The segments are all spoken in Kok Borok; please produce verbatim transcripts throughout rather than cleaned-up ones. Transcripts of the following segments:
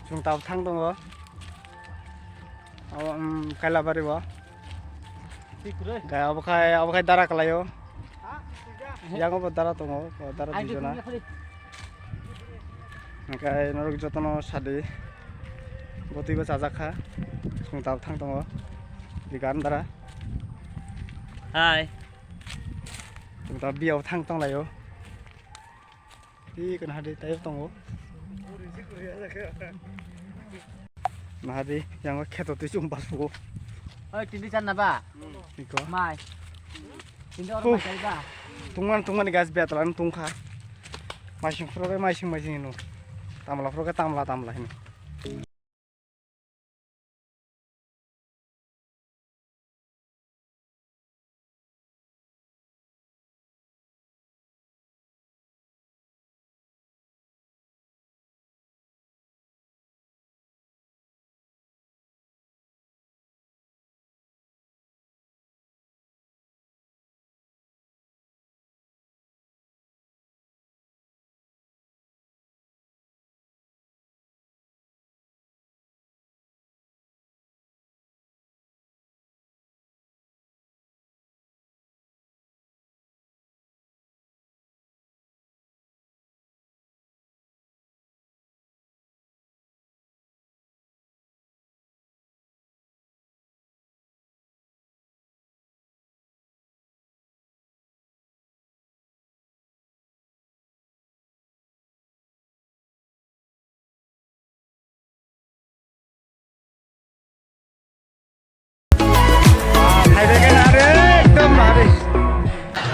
Chwng tabuk thang tongo. Abo, um, Kailabari bo. Kaya abo khai, abo khai dara kalaio. Yango bo dara tongo, bo dara dui jona. Hingke norok jotono sadi. Bo twibo chajak kha. Chwng tabuk thang tongo. Digan dara. Hai. Chwng tabuk biyao thang tonglaio. Ih, kana hadi tayo tongo. Nahadi, yang kheto twi chum bas bugo. Oi, tindi chan na ba? Iko. Mai. Tindi or Huh. Mai chai ba? Tungman, tungman guys, betlan tungkha. Maising phuro ke maising, maising hino. Tamla phuro ke tamla, tamla hino.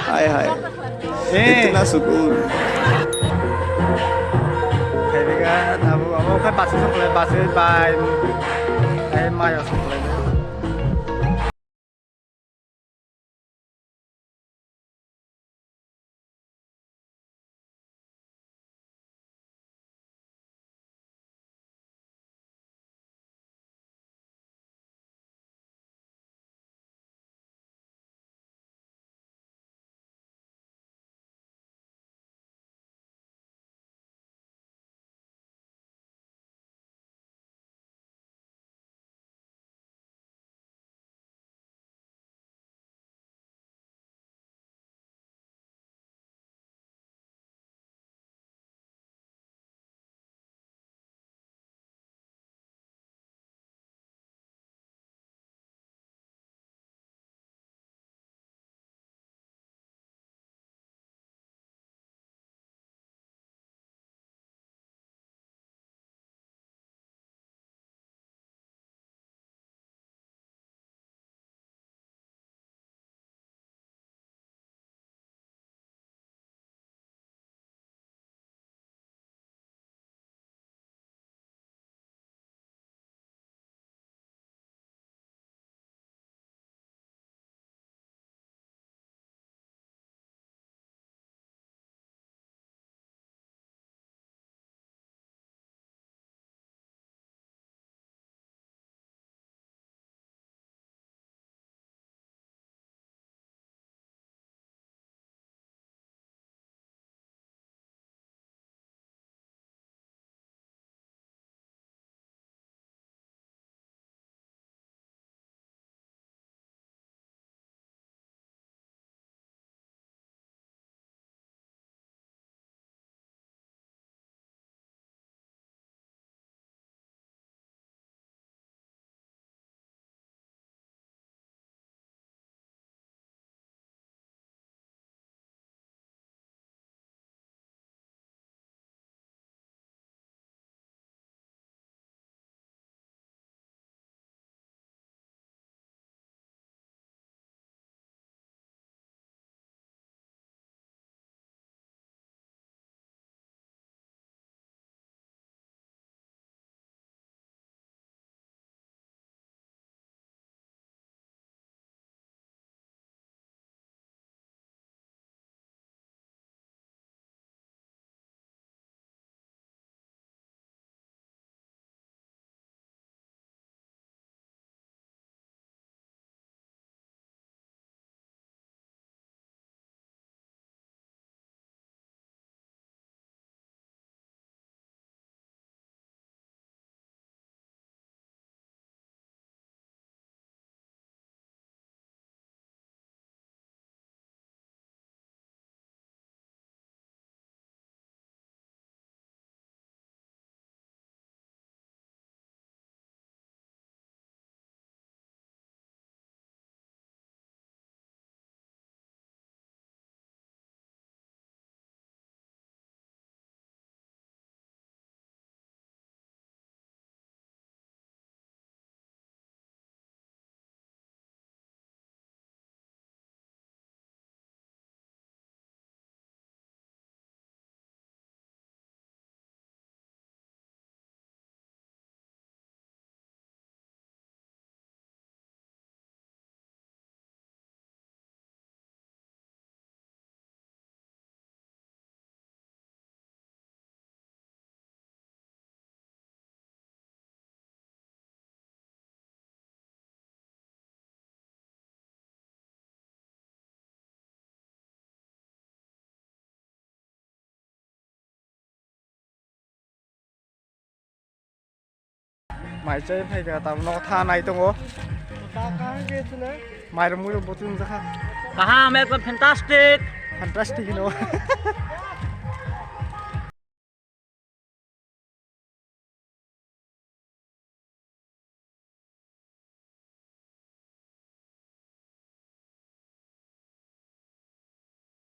Hai, hai. Eh. Itna sukun. Hai, bega, abu, abu, kai basi sokle, basi bai, eh, mayo sokle. Mai chai phai kha, tam no tha nai tongo. Mai rung mui rung botu wng jakha. Kaham, ekdom fantastic. Fantastic no.